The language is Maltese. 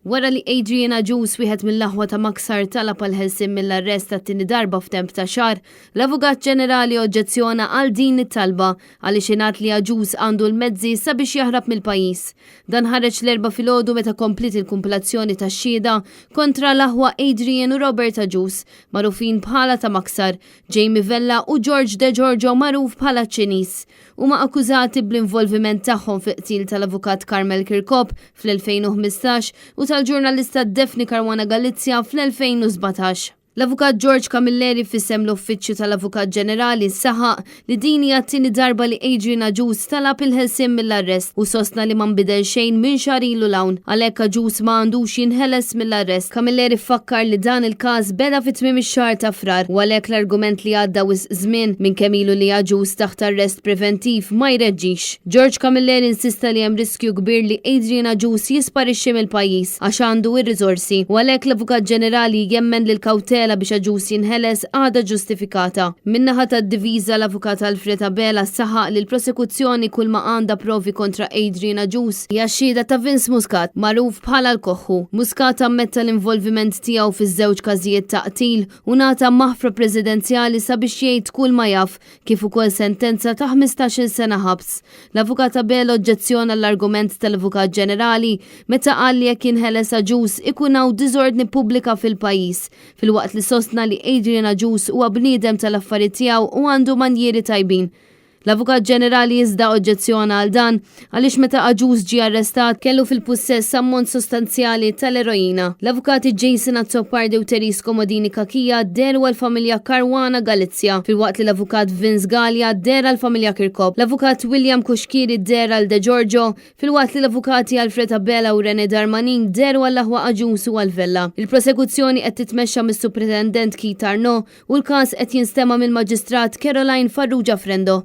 Wara li Adrian Agius, wieħed mill-aħwa ta' Maksar talab għall-ħelsien mill-arrest għat-tieni darba f'temp ta' xahar, l-Avukat Ġenerali oġġezzjona għal din it-talba għaliex ingħad li Agius għandu l-mezzi sabiex jaħrab mill-pajjiż. Dan ħareġ l-Erbgħa filgħodu meta kompliet il-kumpilazzjoni tax-xhieda kontra l-aħwa Adrian u Robert Agius, magħrufin bħala ta' Maksar, Jamie Vella u George De Giorgio magħruf bħala ċ-Ċiniż. Huma akkużati bl-involviment tagħhom fil-qtil tal-Avukat Carmel Kirkop fl-2015 u tal-ġurnalista Daphne Caruana Galizia fl-2017. L-Avukat George Camilleri f'isem l-Uffiċċju tal-Avukat Ġenerali saħaq li din hija t-tieni darba li Adrian Agius talab il-ħelsien mill-arrest u sostna li ma nbidel xejn minn xahar ilu 'l hawn. Għalhekk Agius ma għandux jinħeles mill-arrest. Camilleri fakkar li dan il-każ beda fi tmiem ix-xahar ta' Frar u għalhekk l-argument li għadda wisq żmien minn kemm ilu li Agius taħt arrest preventiv ma jreġġix. George Camilleri insista li hemm riskju kbir li Adrian Agius jisparixxi mill-pajjiż għax għandu r-riżorsi u għalhekk l-Avukat Ġenerali jemmen li l-kawtela biex Agius jinħeles għadha ġustifikata. Min-naħa tad-diviża l-Avukat Alfred Abela saħaq li l-prosekuzzjoni kulma għandha provi kontra Adrian Agius hija x-xhieda ta' Vince Muscat, magħruf bħala l-Koħħu. Muscat ammetta l-involviment tiegħu fiż-żewġ każijiet ta' qtil u ngħata maħfra presidenzjali sabiex jgħid kulma jaf kif ukoll sentenza ta' 15-il sena ħabs. L-Avukat Abela oġġezzjona l-argument tal-Avukat Ġenerali meta qal li jekk jinħeles Agius ikun hawn diżordni pubblika fil-pajjiż, filwaqt li sostna li Adrian Agius huwa bniedem tal-affari tiegħu u għandu manjieri tajbin. L-Avukat Ġenerali iżda oġġezzjona għal dan għaliex meta Agius ġie arrestat kellu fil-pussess ammont sostanzjali tal-eroina. L-Avukati Jason Azzopardi u Therese Comodini Cachia dehru għall-familja Caruana Galizia, filwaqt li l-Avukat Vince Galea deher għall-familja Kirkop. L-Avukat William Cuschieri deher għal De Giorgio, filwaqt li l-Avukati Alfred Abela u Rene Darmanin dehru għall-aħwa Agius u għal Vella. Il-prosekuzzjoni qed titmexxa mis-Supretendent Keith Arnaud u l-każ qed jinstema' mill-Maġistrat Caroline Farrugia Frendo.